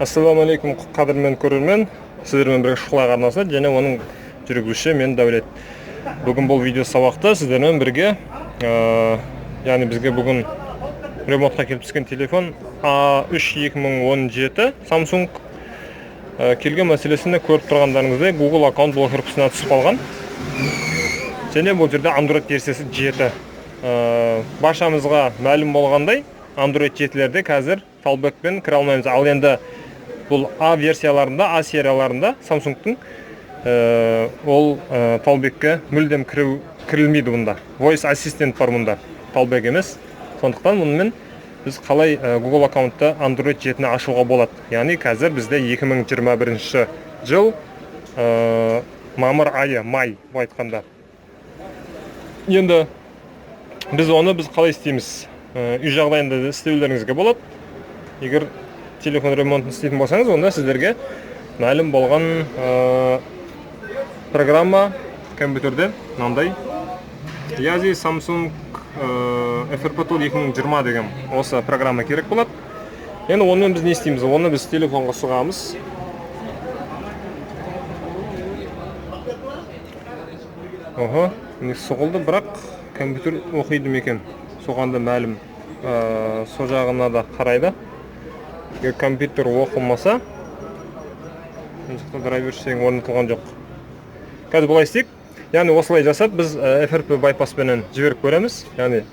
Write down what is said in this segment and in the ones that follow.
Ассалаумағалейкум, қадірмен көрермен. Сіздермен бірге Шұғыла арнасы және оның жүргізушісі мен Дәулет. Бүгін бұл видео сабақты сіздермен бірге, яғни бізге бүгін ремонтқа келіп түскен телефон A3 2017 Samsung келген мәселесінде көріп тұрғандарыңыздай Google аккаунт блокировкасына түсіп қалған. Және бұл жерде Android версиясы 7. Баршамызға мәлім болғандай, Android 7-лерде қазір Talkback-пен кіре алмаймыз. Ал енді бұл А версияларында, А серияларында Samsung-тың ол Talkback-ке мүлдем кірілмейді бұнда. Voice Assistant бар мұнда, Talkback емес. Сондықтан мұнымен біз қалай Google аккаунтты Android 7-ні ашуға болады? Яғни қазір бізде 2021 жыл мамыр айы, май былай айтқанда. Енді біз оны қалай істейміз? Үй жағдайында да істеулеріңізге болады. Егер телефон ремонтын істейтін болсаңыз, онда сіздерге мәлім болған программа компьютерде мынандай Yazi Samsung FRP Tool 2020 деген осы программа керек болады. Енді онымен біз не істейміз? Оны біз телефонға сұғамыз. Охо, міне сұғылды, бірақ компьютер оқиды ма екен? Соған да мәлім. Со жағына да қарайды. Егер компьютер оқылмаса, мына жақта драйвер ештеңе орнатылған жоқ. Қазір былай істейік. Яғни осылай жасап біз FRP байпаспенен жіберіп көреміз. Яғни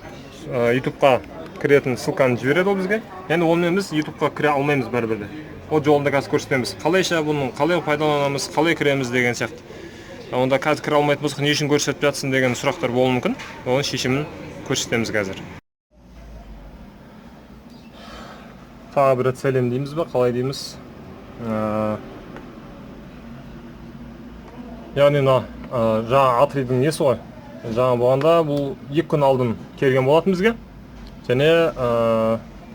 YouTube-қа кіретін ссылканы жібереді ол бізге. Яғни онымен біз YouTube-қа кіре алмаймыз бәрібір де. Ол жолында қазір көрсетеміз. Қалайша бұның қалай пайдаланамыз, қалай кіреміз деген сияқты. Онда қазір кіре алмайтын болсақ, не үшін көрсетіп жатсың деген сұрақтар болуы мүмкін. Оның шешімін көрсетеміз қазір. Тағы бір рет сәлем дейміз бе, қалай дейміз? Яғни мына жаңа Атридің несі ғой? Жаңа болғанда бұл 2 күн алдын келген болатын бізге. Және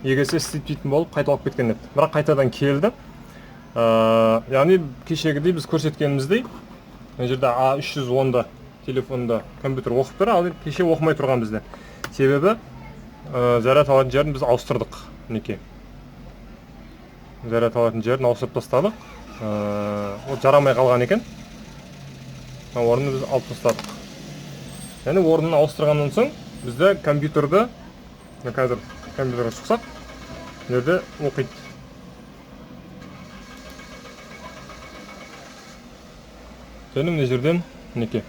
егесі істейді дейтін болып қайта алып кеткен еді. Бірақ қайтадан келді. Яғни кешегідей біз көрсеткеніміздей, мына жерде А үш жүз онды телефонда компьютер оқып тұр, ал кеше оқымай тұрған бізде. Себебі заряд алатын жерін біз ауыстырдық. Мінекей. Заряд алатын жерін ауыстырып тастадық. Ол жарамай қалған екен. Орнын біз алып тастадық. Яғни орнын ауыстырғаннан соң бізде компьютерді, мына қазір компьютерге шықсақ, мына жерде оқиды. Және мына жерден мінекей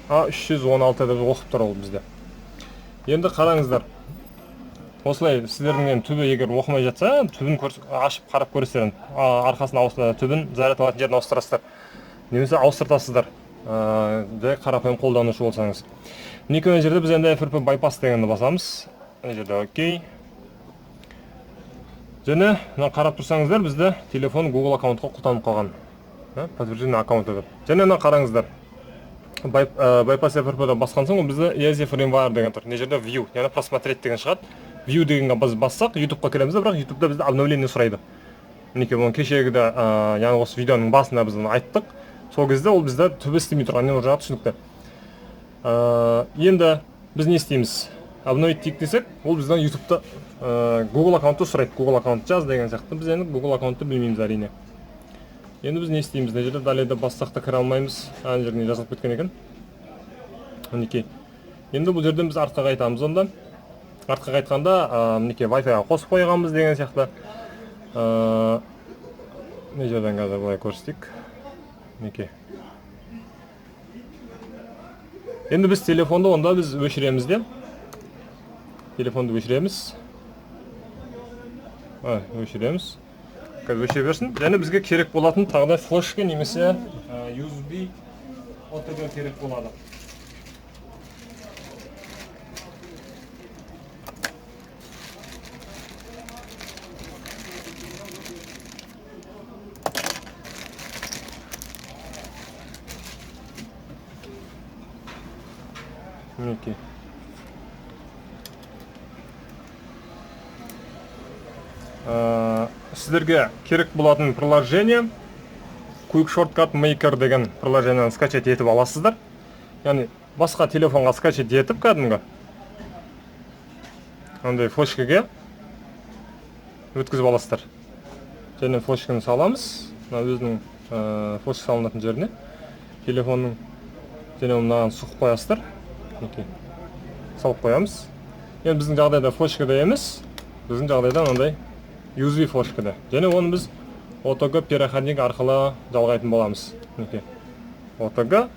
А үш жүз он алты деп оқып тұр ол бізде. Енді қараңыздар. Осылай сіздердің енді түбі егер оқымай жатса, түбін ашып қарап көресіздер. Арқасын түбін заряд алатын жерін ауыстырасыздар. Немесе ауыстыртасыздар. Жай қарапайым қолданушы болсаңыз. Мінекей мына жерде біз енді FRP bypass дегенді басамыз. Мына жерде окей. Және мына қарап тұрсаңыздар, бізде телефон Google аккаунтқа құлтанып қалған. Подтверждение аккаунта деп. Және мына қараңыздар. Bypass F R P-дан басқан соң ол бізде Yazi Firmware деген тұр. Мына жерде View, яғни просмотреть деген шығады. View дегенге біз бассақ, YouTube-қа кіреміз де, бірақ YouTube-да бізде обновление сұрайды. Мінекей бұны кешегіде, яғни осы видеоның басында біз оны айттық. Сол кезде ол бізде түбі істемей тұрған, ол жағы түсінікті. Енді біз не істейміз? Обновить дейік десек, ол бізден YouTube-та, Google аккаунтты сұрайды. Google аккаунт жаз деген сияқты. Біз енді Google аккаунтты білмейміз әрине. Енді біз не істейміз? Мына жерде далее деп бассақ та кіре алмаймыз. Ана жерде жазылып кеткен екен. Мінекей. Енді бұл жерден біз артқа қайтамыз онда. Артқа қайтқанда, мінекей Wi-Fi-ға қосып қойғанбыз деген сияқты. Мына жерден қазір былай көрсетейік. Мінекей. Енді біз телефонды онда біз өшіреміз де. Телефонды өшіреміз. Өшіреміз. Қазір өше берсін. Және бізге керек болатын тағы да флешка немесе USB OTG керек болады. Мінекей. Сіздерге керек болатын приложение Quick Shortcut Maker деген приложениені скачать етіп аласыздар. Яғни басқа телефонға скачать етіп кәдімгі андай флешкаге өткізіп аласыздар. Және флешканы саламыз мына өзінің флешка салынатын жеріне телефонның, және мынаған сұғып қоясыздар. Мінекей, салып қоямыз. Енді біздің жағдайда флешкада емес, біздің жағдайда мынандай USB флешкада, және оны біз OTG переходник арқылы жалғайтын боламыз. Мінекей, OTG,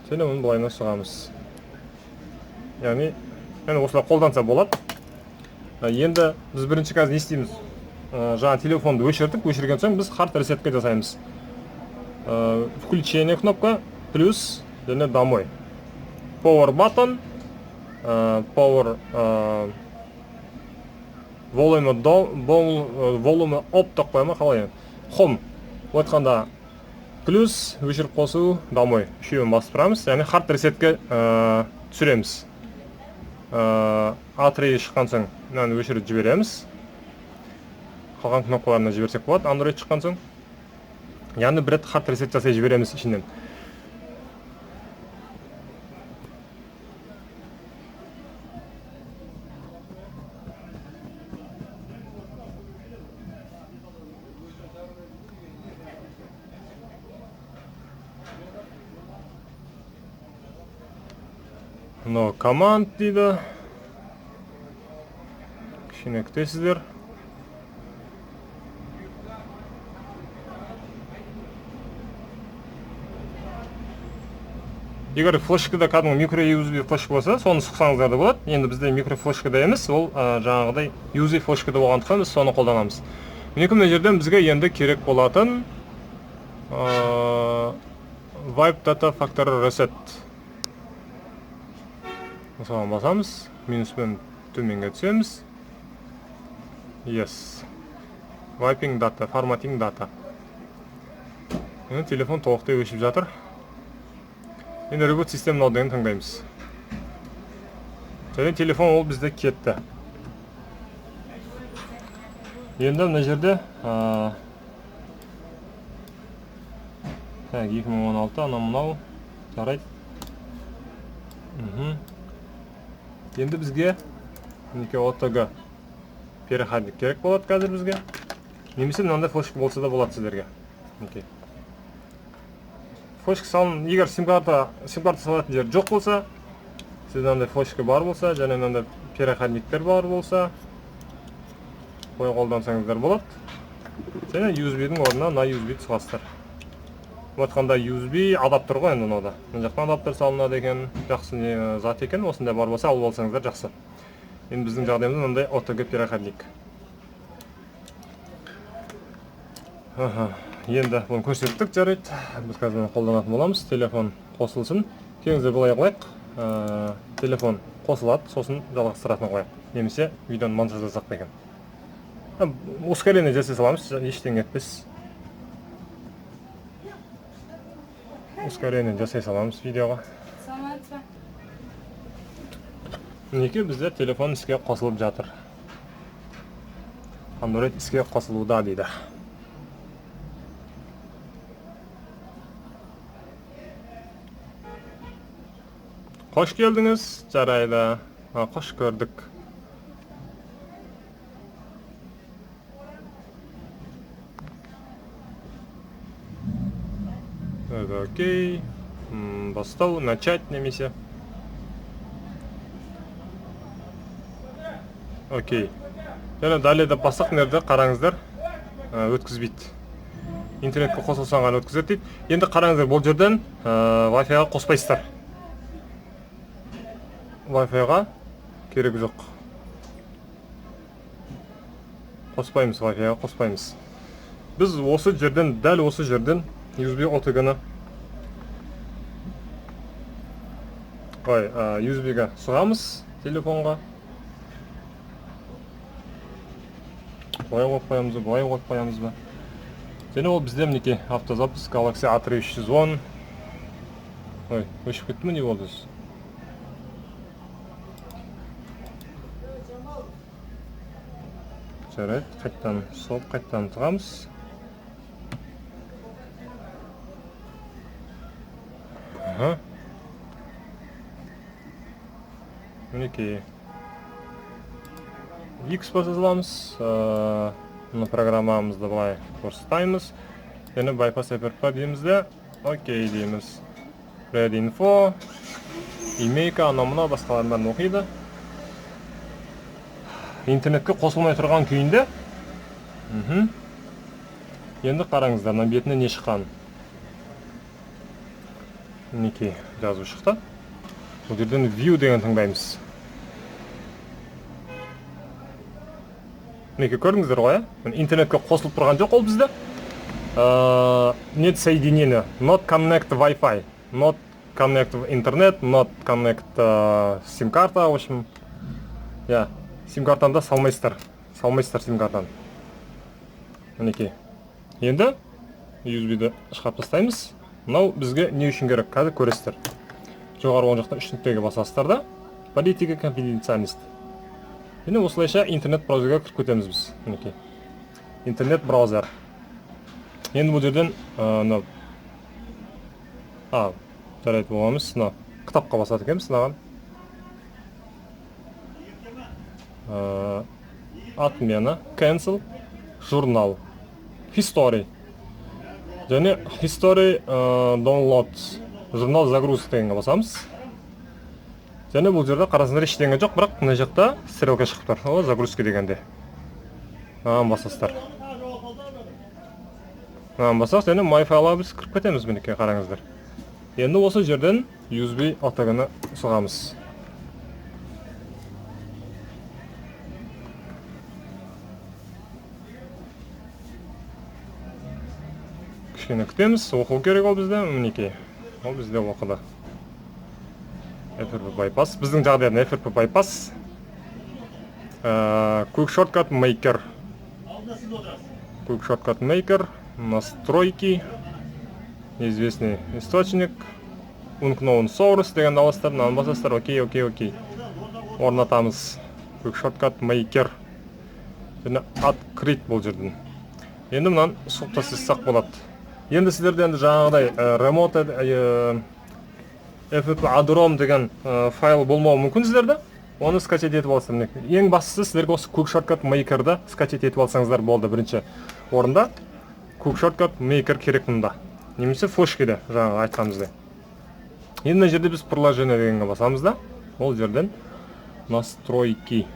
және оны былайынан сұғамыз, яғни осылай қолданса болады. Енді біз бірінші қазір не істейміз? Жаңа телефонды өшірдік, өшірген соң біз hard resetке жасаймыз. Включение кнопка плюс және домой, power button, power, volume down, volume up деп қоя ма, қалай, home. Былай айтқанда, плюс, өшіріп қосу, домой, үшеуін басып тұрамыз, яғни hard resetке түсіреміз. A3 шыққан соң мынаны өшіріп жібереміз, қалған кнопкаларына жіберсек болады. Android шыққан соң, яғни бір рет hard reset жасай жібереміз ішінен. No command дейді, кішкене күтесіздер. Егер флешкада кәдімгі микро USB флешка болса, соны сұқсаңыздар да болады. Енді бізде микро флешкада емес, ол жаңағыдай USB флешкада болғандықтан біз соны қолданамыз. Мінекей, мына жерден бізге енді керек болатын Wipe Data Factory Reset, соған басамыз, минуспен төменге түсеміз. Yes, wiping data, formatting data. Енді телефон толықтай өшіп жатыр. Енді reboot system now деген таңдаймыз, және телефон ол бізде кетті. Енді мына жерде так, 2016, анау мынау, жарайды. Енді бізге мінекей OTG переходник керек болады қазір бізге, немесе мынандай флешка болса да болады сіздерге. Мінекей, флешка салын, егер сим карта салатын жер жоқ болса, сізде мынандай флешка бар болса және мынандай переходниктер бар болса, қой, қолдансаңыздар болады. Және USB-дің орнына мына USB сұғасыздар. Былай айтқанда, USB адаптер ғой енді, мынау да мына жақтан адаптер салынады екен. Жақсы не зат екен, осындай бар болса, алып алсаңыздар жақсы. Енді біздің жағдайымызда мынандай OTG переходник. Аха, енді бұны көрсеттік, жарайды. Біз қазір бұны қолданатын боламыз. Телефон қосылсын. Келіңіздер, былай қылайық. Телефон қосылады, сосын жалғастыратын қылайық, немесе видеоны монтаждасақ па екен? Ускорение жасай саламыз, ештеңе етпес, ускорение жасай саламыз видеоға. Саламатсыз ба? Мінекей, бізде телефон іске қосылып жатыр. Android іске қосылуда дейді. Қош келдіңіз, жарайды. Қош көрдік. Это окей. Бастау, начать немесе. Окей. Және далее деп бассақ, мына жерде қараңыздар, өткізбейді. Интернетке қосылсаң ғана өткізеді дейді. Енді қараңыздар, бұл жерден Wi-Fi-ға қоспайсыздар. Wi-Fi-ға керек жоқ. Қоспаймыз, Wi-Fi-ға қоспаймыз. Біз осы жерден, дәл осы жерден USB OTG-ны, ой, USB-ға сұғамыз телефонға. Былай қойып қоямыз ба, былай қойып қоямыз ба? Және ол бізде мінекей автозапуск Galaxy A три үш жүз он. Ой, өшіп кетті ме, не болды өзі? Жарайды, қайтадан соғып, қайтадан тығамыз. Аха. Мінекей. X баса саламыз. Мына программамызды былай көрсетаймыз. Және bypass FRP дейміз де, окей дейміз. Read info, имейка, анау мынау басқалардың бәрін оқиды. Интернетке қосылмай тұрған күйінде. Енді қараңыздар, мына бетіне не шыққан. Мінекей жазу шықты. Бұл жерден view деген таңдаймыз. Мінекей көрдіңіздер ғой, ә? Міне интернетке қосылып тұрған жоқ ол бізде. Нет соединения, not connect Wi-Fi, not connect интернет, not connect сим-карта, в общем. Я, сим-картаны да салмайсыздар. Салмайсыздар сим-картаны. Мінекей. Енді USB-ді шығарып тастаймыз. Мынау бізге не үшін керек, қазір көресіздер. Жоғары оң жақтан үш нүктеге басасыздар да, политика конфиденциальность. Және осылайша интернет браузерге кіріп кетеміз біз. Мінекей. Интернет браузер. Енді бұл жерден мынау жарайды, боламыз. Мына кітапқа басады екенбіз мынаған. Отмена, cancel, журнал, history. Және history download, журнал загрузка дегенге басамыз. Және бұл жерде қарасаңдар ештеңе жоқ, бірақ мына жақта стрелка шығып тұр. О, загрузка дегенде. Мынаған басасыздар. Мынаған бассақ, және My файлға біз кіріп кетеміз, мінекей қараңыздар. Енді осы жерден USB OTG-ны соғамыз. Кішкене күтеміз, оқу керек ол бізде, мінекей. Ол бізде оқыды. FRP bypass. Біздің жағдайда FRP bypass. Quick Shortcut Maker. Quick Shortcut Maker. Настройки. Неизвестный источник. Unknown source деген аласыздар, мынаны басасыздар. Окей, окей, окей. Орнатамыз. Quick Shortcut Maker. Және открыть бұл жерден. Енді мынаны сұғып тастасақ болады. Енді сіздерде енді жаңағыдай remote FRP AddROM деген файл болмауы мүмкін сіздерде. Оны скачать етіп аласыздар. Міне, ең бастысы сіздерге осы Quick Shortcut Maker'ды скачать етіп алсаңыздар болды бірінші орында. Quick Shortcut Maker керек мұнда. Немесе флешкеде жаңағы айтқанымыздай. Енді мына жерде біз приложение дегенге басамыз да, ол жерден настройки.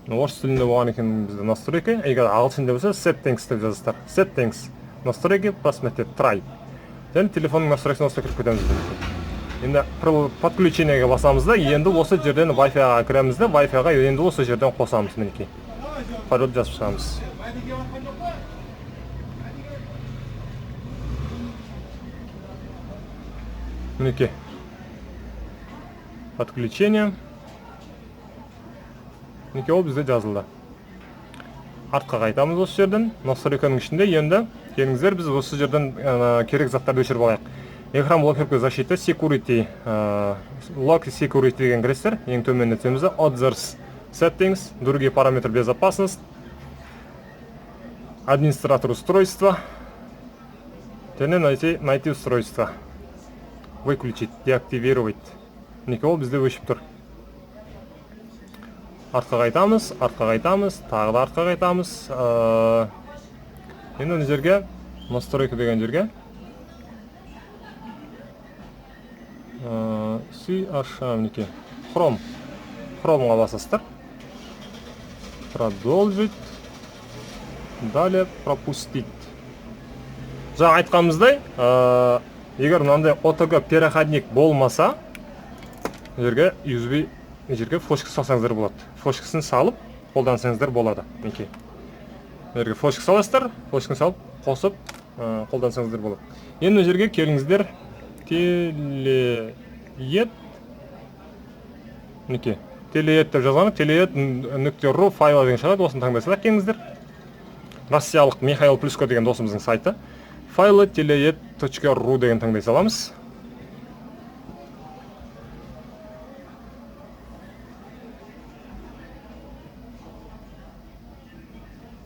Орыс тілінде болған екен бізде настройки, егер ағылшын тілінде болса settings деп жазасыздар. Settings, настройки, просмотреть, try. Және телефонның настройкасына осылай кіріп кетеміз. Енді подключениеге басамыз да, енді осы жерден Wi-Fi-ға кіреміз де, Wi-Fi-ға енді осы жерден қосамыз, мінекей. Пароль жазып шығамыз. Мінекей. Подключение. Мінекей ол бізде жазылды. Артқа қайтамыз осы жерден. Настройканың ішінде енді келіңіздер, біз осы жерден керек заттарды өшіріп алайық. Экран блокировка защита, security, lock security деген кіресіздер. Ең төменіне түсеміз де, others settings, другие параметры безопасность, администратор устройства, және найти устройство. Выключить, деактивировать. Мінекей ол бізде өшіп тұр. Артқа қайтамыз, артқа қайтамыз, тағы да артқа қайтамыз. Енді мына жерге настройка деген жерге C H мінекей Chrome. Chrome'ға басасыздар. Продолжить. Далее пропустить. Жаңа айтқанымыздай, егер мынандай OTG переходник болмаса, мына жерге USB, мына жерге флешка салсаңыздар болады. Флешкасын салып қолдансаңыздар болады. Мінекей. Мына жерге флешка саласыздар, флешканы салып қосып қолдансаңыздар болады. Енді мына жерге келіңіздер. Телеет. Мінекей. Телеет деп жазғаны, телеет нүкте ру файлы деген шығады. Осыны таңдай салайық, келіңіздер. Россиялық Михаил Плюско деген досымыздың сайты. Файлы телеет точка ру деген таңдай саламыз.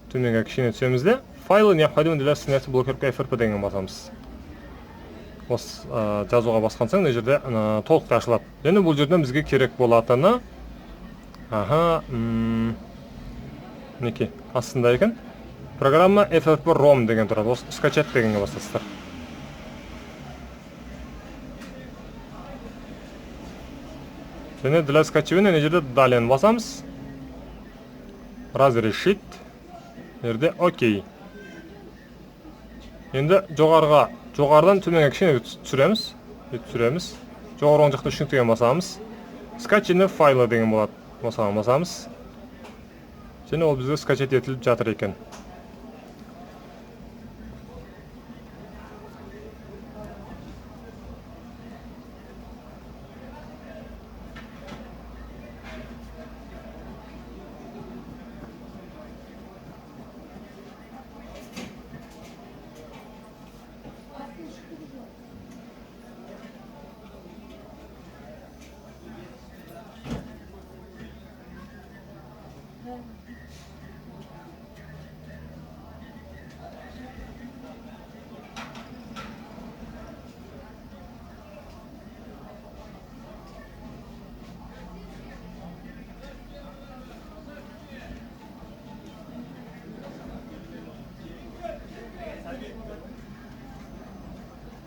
Төменге кішкене түсеміз де, файлы необходимы для снятия блокировки FRP деген басамыз. Осы жазуға басқан соң мына жерде толықтай ашылады. Және бұл жерден бізге керек болатыны, Мінекей, астында екен. Программа FRP ROM деген тұрады. Осы скачать дегенге басасыздар. Және для скачивания мына жерде далее басамыз. Разрешить. Мына жерде окей. Енді жоғарыдан төменге кішкене түсіреміз. Бүйтіп түсіреміз. Жоғары оң жақта үш нүктеге басамыз. Скачанные файлы деген болады. Осыған басамыз. Және ол бізге скачать етіліп жатыр екен.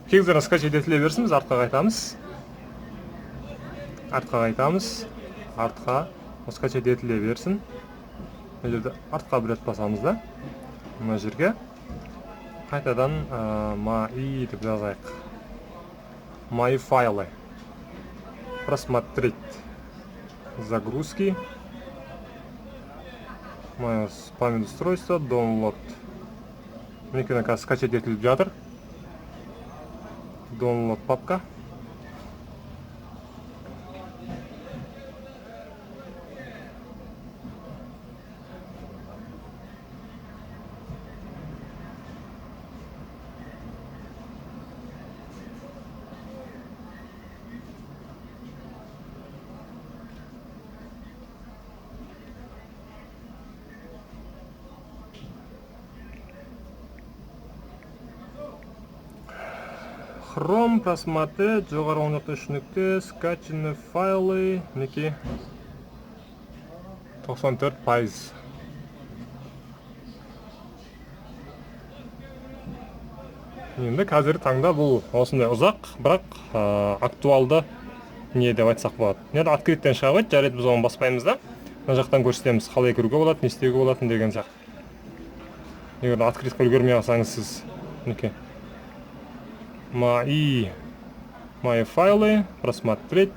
Кегіздерін скачать етіле берсін, біз артқа қайтамыз. Артқа қайтамыз. Артқа. Ол скачать етіле берсін. Мына жерде артқа бір рет басамыз да. Мына жерге қайтадан мои деп жазайық. Мои файлы. Просмотреть. Загрузки. Мое память устройства. Download. Мінекей, мына қазір скачать етіліп жатыр. Download папка. Chrome просмотреть, жоғары оң жақта үш нүкте, скачанные файлы, мінекей 94%. Енді қазіргі таңда бұл осындай ұзақ, бірақ актуалды не деп айтсақ болады. Енді открыттен шыға қойды, жарайды, біз оны баспаймыз да. Мына жақтан көрсетеміз, қалай кіруге болады, не істеуге болатын деген сияқты. Егер открытқа үлгермей қалсаңыз сіз, мінекей. Мои файлы, просмотреть,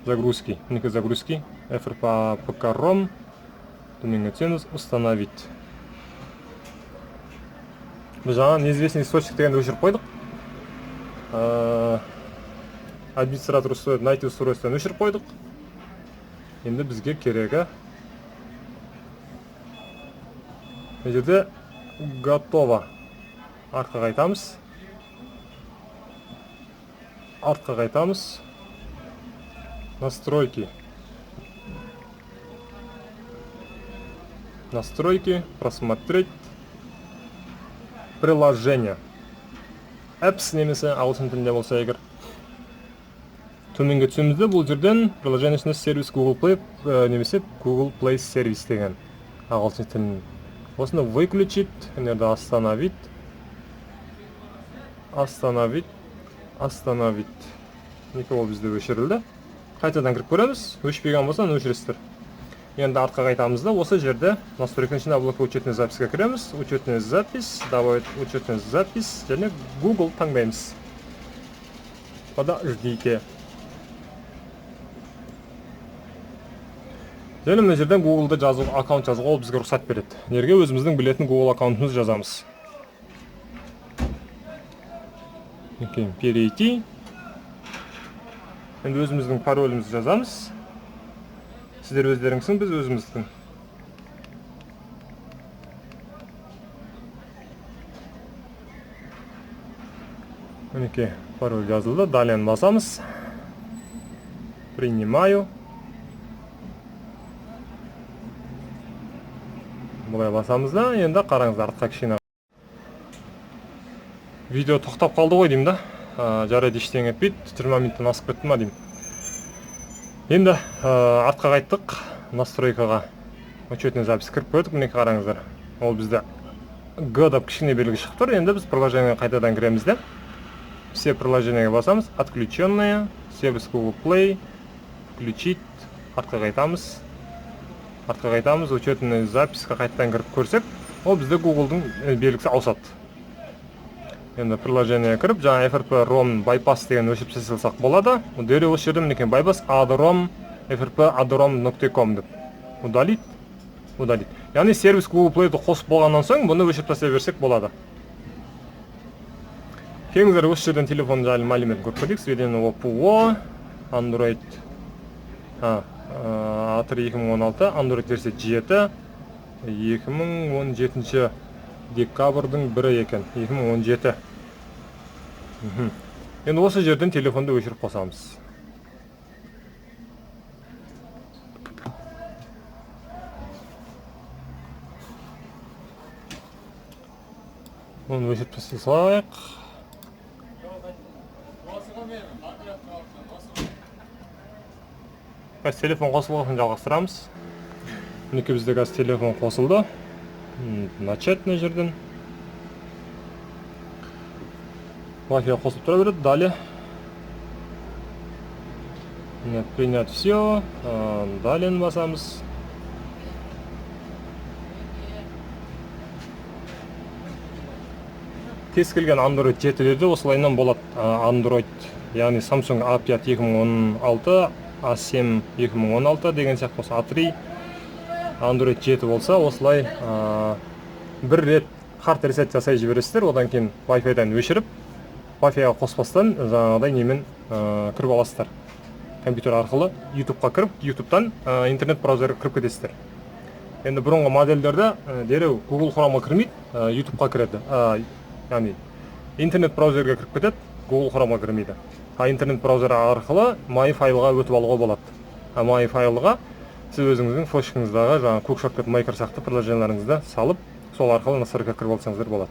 загрузки. Мінекей загрузки, FRP P K ROM, төменге түсеміз, установить. Біз жаңа неизвестный источник дегенді өшіріп қойдық. Администратор устройства, найти устройствоны өшіріп қойдық. Енді бізге керегі мына жерде готово. Артқа қайтамыз. Артқа қайтамыз. Настройки. Настройки, просмотреть. Приложение. Apps немесе ағылшын тілінде болса егер. Төменге түсеміз де бұл жерден приложение ішінде сервис Google Play немесе Google Play сервис деген ағылшын тілін. Осыны выключить, мына жерде остановить. Остановить. Остановить. Мінекей ол бізде өшірілді. Қайтадан кіріп көреміз. Өшпеген болса, оны өшіресіздер. Енді артқа қайтамыз да, осы жерде настройканың ішінде облако учетная запиське кіреміз. Учетная запись, добавить учетная запись және Google таңдаймыз. Подождите. Және мына жерден Google'да жазу, аккаунт жазуға ол бізге рұқсат береді. Неге өзіміздің білетін Google аккаунтымызды жазамыз. Мінекей, перейти. Енді өзіміздің паролімізді жазамыз. Сіздер өздеріңіздің, біз өзіміздің. Мінекей, пароль жазылды. Далее басамыз. Принимаю. Былай басамыз да, енді қараңыздар, артқа кішкене. Видео тоқтап қалды ғой деймін да. Жарайды, ештеңе етпейді. 20 минуттан асып кетті ма деймін. Енді артқа қайттық настройкаға. Учетный запись кіріп көрдік, мінекей қараңыздар. Ол бізде Г деп кішкене белгі шығып тұр. Енді біз приложениеге қайтадан кіреміз де. Все приложениеге басамыз. Отключенные, сервис Google Play, включить, артқа қайтамыз. Артқа қайтамыз, учетный записьқа қайтадан кіріп көрсек, ол бізде Google'дың белгісі ауысады. Енді приложениеге кіріп, жаңа FRP ROM bypass деген өшіріп тастасақ болады. Дереу осы жерде мінекей bypass adrom frp adrom.com деп. Удалить, удалить. Яғни сервис Google Play'ді қосып болғаннан соң бұны өшіріп тастай берсек болады. Келіңіздер, осы жерден телефон жайлы мәліметін көріп кетейік. Сведение о ПО, Android A3 2016, Android версия 7, 2017 декабрьдің 1 екен, 2017. Енді осы жерден телефонды өшіріп қосамыз. Оны өшіріп тастай салайық. Қазір телефон қосылған жалғастырамыз. Мінекей бізде қазір телефон қосылды. Начать мына жерден. Wi-Fi қосылып тұра береді. Далее. Нет, принять все. Далее басамыз. Кез келген Android 7-лерде осылайынан болады. Android, яғни Samsung A5 2016, A7 2016 деген сияқты болса, A3, Android 7 болса, осылай бір рет хард ресет жасай жібересіздер, одан кейін Wi-Fi-дан өшіріп, Wi-Fi-ға қоспастан жаңағыдай немен кіріп аласыздар. Компьютер арқылы YouTube-қа кіріп, YouTube-тан интернет браузерге кіріп кетесіздер. Енді бұрынғы модельдерде дереу Google Chrome-ға кірмейді, YouTube-қа кіреді. Яғни интернет браузерге кіріп кетеді, Google Chrome-ға кірмейді. А интернет браузер арқылы My файлға өтіп алуға болады. А My файлға сіз өзіңіздің флешкаңыздағы жаңа көк шорткат Maker сияқты приложенияларыңызды салып, сол арқылы настройкаға кіріп алсаңыздар болады.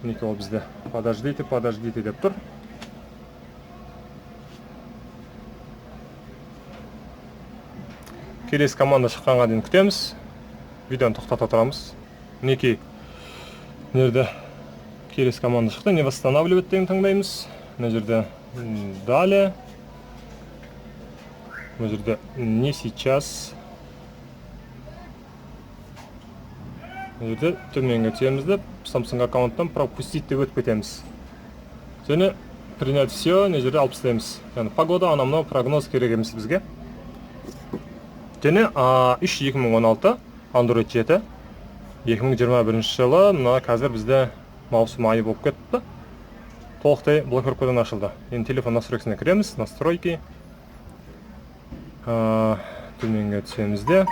Мінекей ол бізде подождите, подождите деп тұр. Келесі команда шыққанға дейін күтеміз. Видеоны тоқтата тұрамыз. Мінекей мына жерде келесі команда шықты. Не восстанавливать деген таңдаймыз. Мына жерде далее. Мына жерде не сейчас. Мына жерде төменге түсеміз деп Samsung аккаунттан пропустить деп өтіп кетеміз. Және принять все, мына жерде алып тастаймыз. Яғни погода, анау мынау прогноз керек емес бізге. Және A3 2016, Android 7 2021 жылы мына қазір бізде маусым айы болып кетті. Толықтай блокировкадан ашылды. Енді телефон настройкасына кіреміз, настройки. Төменге түсеміз де.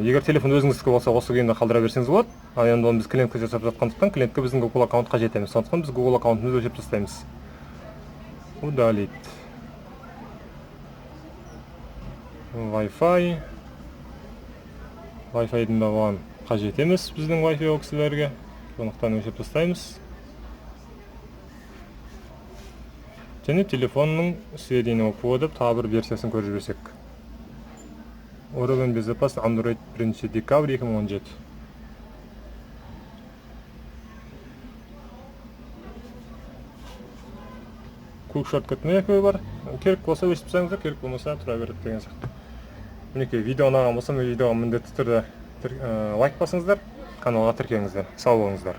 Егер телефон өзіңіздікі болса, осы күйінде қалдыра берсеңіз болады. Ал енді оны біз клиентке жасап жатқандықтан, клиентке біздің Google аккаунт қажет емес. Сондықтан біз Google аккаунтымызды өшіріп тастаймыз. Удалить. Wi-Fi. Wi-Fi-дің да оған қажет емес біздің Wi-Fi ол кісілерге. Сондықтан өшіріп тастаймыз. Және телефонның сведения ПО деп тағы бір версиясын көріп жіберсек. Уровень безопасности Android 1 декабрь 2017. Көк шорткат екеуі бар. Керек болса өшіріп тастаңыздар, керек болмаса тұра береді деген сияқты. Мінекей видео ұнаған болса, видеоға міндетті түрде лайк басыңыздар, каналға тіркеліңіздер. Сау болыңыздар.